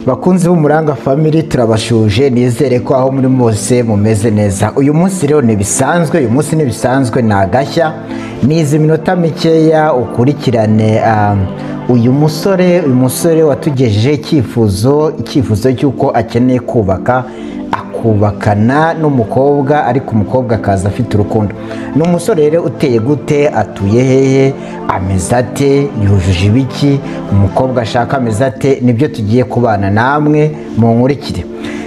Bakunzi b'Umuranga Family, turabashuje, nizere ko aho muri mose mumeze neza. Uyu munsi rero ntibisanzwe, uyu munsi ntibisanzwe, ni agashya. Nizi minota mikeya ukurikirane uyu musore watugejeje icyifuzo cy'uko akeneye kubaka, akubakana n'umukobwa, ariko umukobwa akaza afite urukundo. Ni umusore rero uteye gute? Atuye hehe? Ameze ate? Yujuje ibiki? Umukobwa ashaka ameze ate? Nibyo tugiye kubana namwe, mu nkurikire.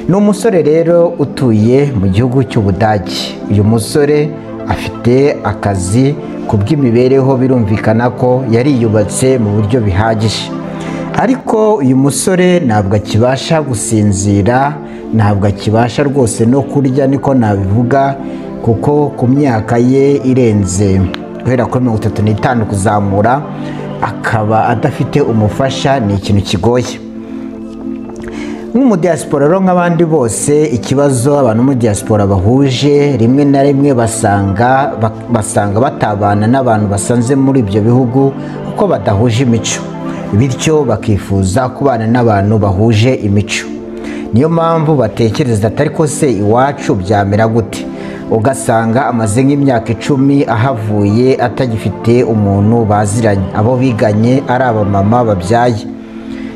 Ni umusore rero utuye mu gihugu cy'Ubudage. Uyu musore afite akazi ku bw'imibereho, birumvikana ko yariyubatse mu buryo bihagije, ariko uyu musore ntabwo akibasha gusinzira, ntabwo akibasha rwose no kurya, niko nabivuga, kuko ku myaka ye irenze guhera kuri 35 kuzamura, akaba adafite umufasha, ni ikintu kigoye. Nk'umudiyasipora rero, nk'abandi bose, ikibazo abantu muri diaspora bahuje, rimwe na rimwe basanga batabana n'abantu basanze muri ibyo bihugu kuko badahuje imico, bityo bakifuza kubana n'abantu bahuje imico. Niyo mpamvu batekereza ati: "Ariko se iwacu byamera gute?" Ugasanga amaze nk'imyaka 10 ahavuye, atagifite umuntu baziranye, abo biganye ari abamama babyaye.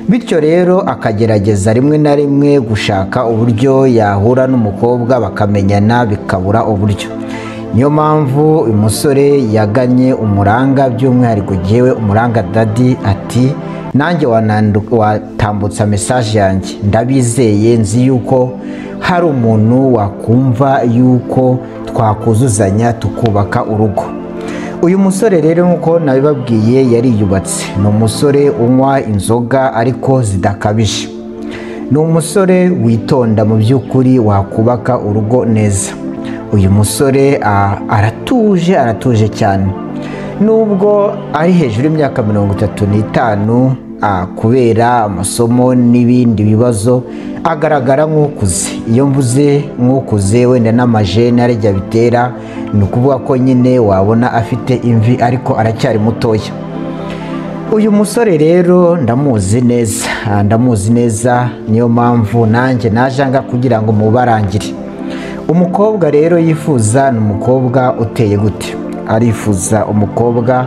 Bityo rero akagerageza rimwe na rimwe gushaka uburyo yahura n'umukobwa bakamenyana, bikabura uburyo. Niyo mpamvu uyu musore yaganye Umuranga, by'umwihariko jyewe Umuranga Dadi, ati: "Nanjye watambutsa message yanjye, ndabizeye, nzi yuko hari umuntu wakumva yuko twakuzuzanya tukubaka urugo." Uyu musore rero, nk'uko nabibabwiye, yariyubatse. Ni umusore unywa inzoga ariko zidakabije. Ni umusore witonda mu by'ukuri, wakubaka urugo neza. Uyu musore aratuje, aratuje cyane, nubwo ari hejuru y'imyaka 35. Kubera amasomo n'ibindi bibazo agaragara nk'ukuze. Iyo mvuze nk'ukuze, wenda n'amajene arajya bitera, ni ukuvuga ko nyine wabona afite imvi, ariko aracyari mutoya. Uyu musore rero ndamuzi neza, ndamuzi neza, niyo mpamvu nanjye naje nga kugira ngo mubarangire. Umukobwa rero yifuza ni umukobwa uteye gute? Arifuza umukobwa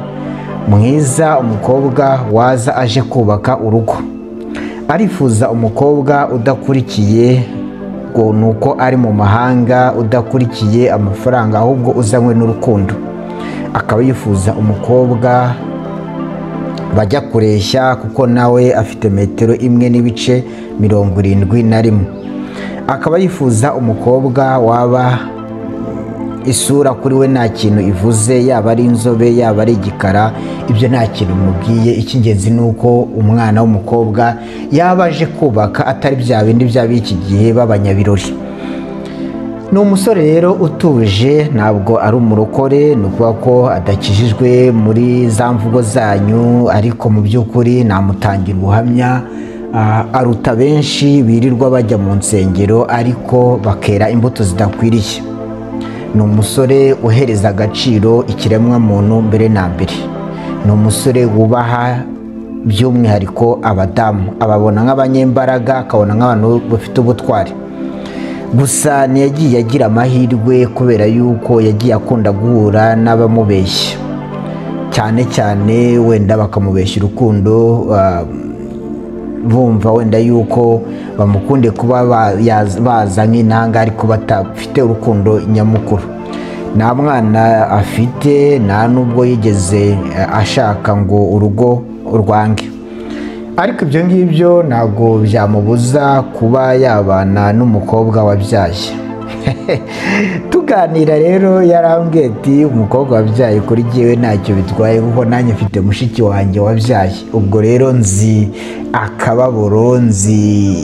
mwiza, umukobwa waza aje kubaka urugo. Arifuza umukobwa udakurikiye ngo ni uko ari mu mahanga, udakurikiye amafaranga, ahubwo uzanywe n'urukundo. Akaba yifuza umukobwa bajya kureshya, kuko nawe afite metero 1.71. Akaba yifuza umukobwa waba isura kuri we nta kintu ivuze, yaba ari inzobe, yaba ari igikara, ibyo nta kintu bimubwiye. Icy'ingenzi ni uko umwana w'umukobwa yaba aje kubaka, atari bya bindi by'ab'iki gihe b'abanyabirori. Ni umusore rero utuje, ntabwo ari umurokore, ni ukuvuga ko adakijijwe muri za mvugo zanyu, ariko mu by'ukuri namutangira ubuhamya, aruta benshi birirwa bajya mu nsengero ariko bakera imbuto zidakwiriye. Ni umusore uhereza agaciro ikiremwamuntu mbere na mbere. Ni umusore wubaha by'umwihariko abadamu, ababona nk'abanyembaraga, akabona nk'abantu bafite ubutwari. Gusa ntiyagiye agira amahirwe kubera yuko yagiye akunda guhura n'abamubeshya, cyane cyane wenda bakamubeshya urukundo, bumva wenda yuko bamukunde kuba baza nk'intanga, ariko badafite urukundo nyamukuru. Nta mwana afite, nta nubwo yigeze ashaka ngo urugo rwange, ariko ibyo ngibyo ntabwo byamubuza kuba yabana n'umukobwa wabyaye. Tuganira rero yarambwiye ati: "Umukobwa wabyaye kuri jyewe ntacyo bitwaye, kuko nanjye mfite mushiki wanjye wabyaye. Ubwo rero nzi akababaro, nzi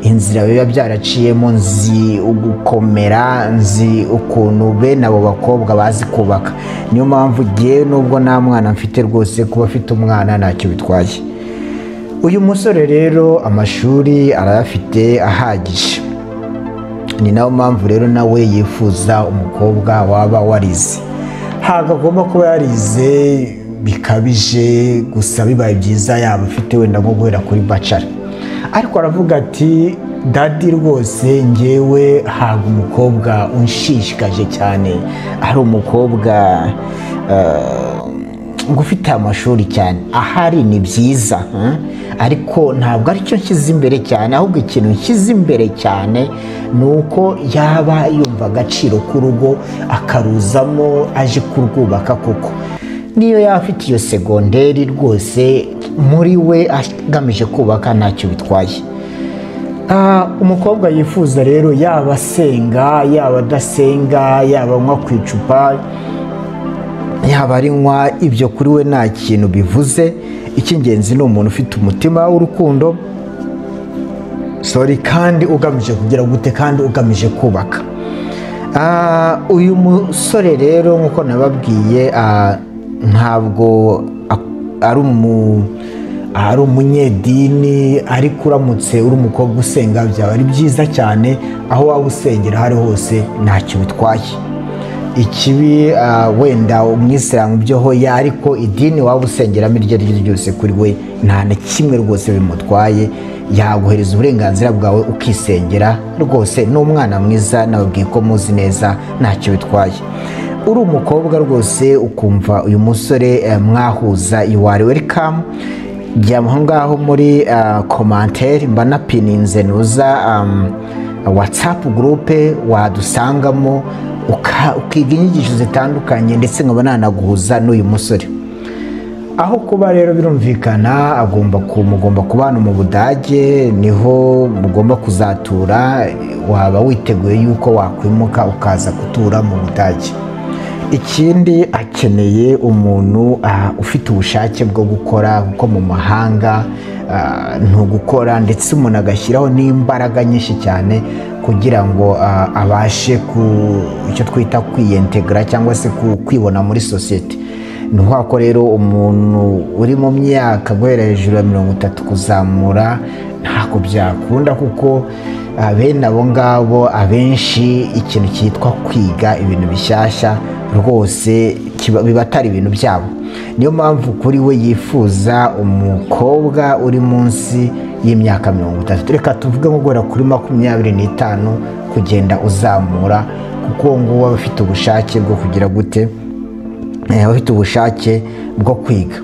inzira biba byaraciyemo, nzi ugukomera, nzi ukuntu bene abo bakobwa bazi kubaka. Niyo mpamvu jyewe nubwo nta mwana mfite, rwose kuba afite umwana ntacyo bitwaye." Uyu musore rero amashuri arayafite ahagije, ni nayo mpamvu rero nawe yifuza umukobwa waba warize. Ntabwo agomba kuba yarize bikabije, gusa bibaye byiza yaba afite wenda nko guhera kuri bachelor. Ariko aravuga ati daddy rwose ngewe haga umukobwa unshishikaje cyane, ari umukobwa ufite amashuri cyane, ahari ni byiza, ariko ntabwo aricyo nshyize imbere cyane, ahubwo ikintu nshyize imbere cyane ni uko yaba yumva agaciro k'urugo akaruzamo aje kurwubaka koko. Niyo yaba afite iyo segonderi rwose muri we agamije kubaka ntacyo bitwaye. Umukobwa yifuza rero yaba asenga, yaba adasenga, yaba anywa ku icupa, yaba arinywa, ibyo kuri we nta kintu bivuze. Icy'ingenzi ni umuntu ufite umutima w'urukundo, sorry, kandi ugamije kugira gute, kandi ugamije kubaka. Uyu musore rero nk'uko nababwiye, ntabwo ari umunyedini, ariko uramutse uri umukobwa usenga byaba ari byiza cyane, aho waba usengera aho ari hose ntacyo bitwaye. Ikibi wenda umwisilamu byo hoya, ariko idini waba usengeramo iryo ari ryo ryose kuri we nta na kimwe rwose bimutwaye, yaguhereza uburenganzira bwawe ukisengera rwose. Ni umwana mwiza, nababwiye ko muzi neza, ntacyo bitwaye. Uri umukobwa rwose ukumva uyu musore mwahuza, you are welcome. Jya aho ngaho muri commentaire mba napininze nuza WhatsApp group wadusangamo, ukiga inyigisho zitandukanye, ndetse nkaba nanaguhuza n'uyu musore. Aho kuba rero birumvikana agomba mugomba kubana mu Budage, niho mugomba kuzatura, waba witeguye yuko wakwimuka ukaza gutura mu Budage. Ikindi akeneye umuntu ufite ubushake bwo gukora, kuko mu mahanga ntugukora, ndetse umuntu agashyiraho n'imbaraga nyinshi cyane kugira ngo abashe ku icyo twita kwiyentegra cyangwa se kwibona muri sosiyete. Ni ko rero umuntu uri mu myaka guhera hejuru ya 30 kuzamura ntabwo byakunda, kuko bene abo ngabo abenshi ikintu cyitwa kwiga ibintu bishyashya rwose biba atari ibintu byabo. Niyo mpamvu kuri we yifuza umukobwa uri munsi y'imyaka 30, reka tuvuge nko guhera kuri 25 kugenda uzamura, kuko nguwo aba afite ubushake bwo kugira gute, abafite ubushake bwo kwiga.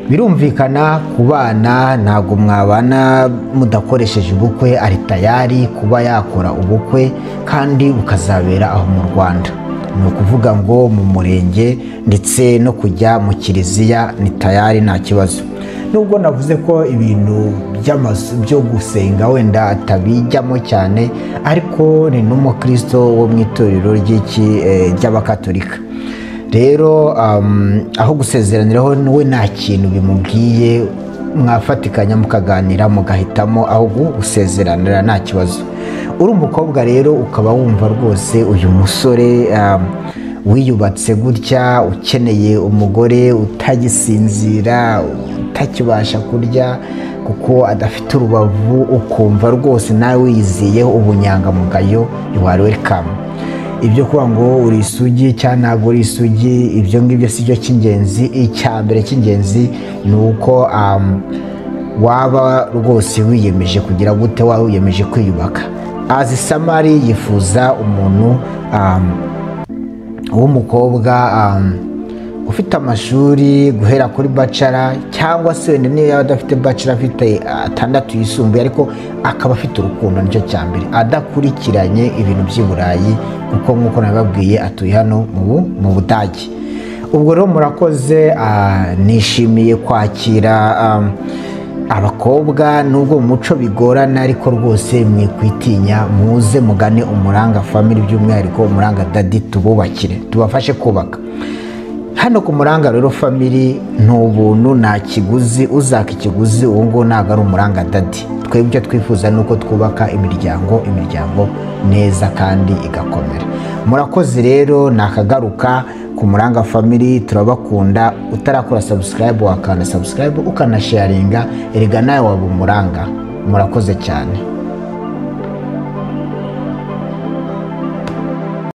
Birumvikana ku bana ntabwo mwabana mudakoresheje ubukwe, ari tayari kuba yakora ubukwe kandi bukazabera aho mu Rwanda. Ni ukuvuga ngo mu murenge ndetse no kujya mu kiliziya ni tayari nta kibazo. Nubwo navuze ko ibintu byo gusenga wenda atabijyamo cyane, ariko ni n'umukristo wo mu itorero ry'Abakatolika. Rero aho gusezeraniraho we nta kintu bimubwiye, mwafatikanya mukaganira mugahitamo aho gusezeranira nta kibazo. Uri umukobwa rero ukaba wumva rwose uyu musore wiyubatse gutya, ukeneye umugore utagisinzira, utakibasha kurya kuko adafite urubavu, ukumva rwose nawe wiyiziyeho ubunyangamugayo, you are welcome. Ibyo kuba ngo uri isugi cyangwa ntabwo uri isugi, ibyo ngibyo si byo cy'ingenzi. Icya mbere cy'ingenzi ni uko waba rwose wiyemeje kugira gute, waba wiyemeje kwiyubaka. Azi Samari yifuza umuntu w'umukobwa ufite amashuri guhera kuri bachelor, cyangwa se wenda niyo yaba adafite bachelor afite 6 yisumbuye, ariko akaba afite urukundo, nicyo cya mbere, adakurikiranye ibintu by'i Burayi, kuko nk'uko nababwiye atuye hano mu Budage. Ubwo rero murakoze, nishimiye kwakira abakobwa, nubwo mu muco bigorana, ariko rwose mwikwitinya, muze mugane Umuranga Family, by'umwihariko Umuranga Daddy, tububakire, tubafashe kubaka. Hano ku Muranga rero Family ni ubuntu, nta kiguzi, uzaka ikiguzi uwo nguwo ntabwo ari Umuranga Daddy. Twebwe icyo twifuza ni uko twubaka imiryango neza kandi igakomera. Murakoze rero, nakagaruka ku Muranga Family, turabakunda. Utarakora subscribe wakanda subscribe, ukanasharinga, erega nawe waba umuranga. Murakoze cyane.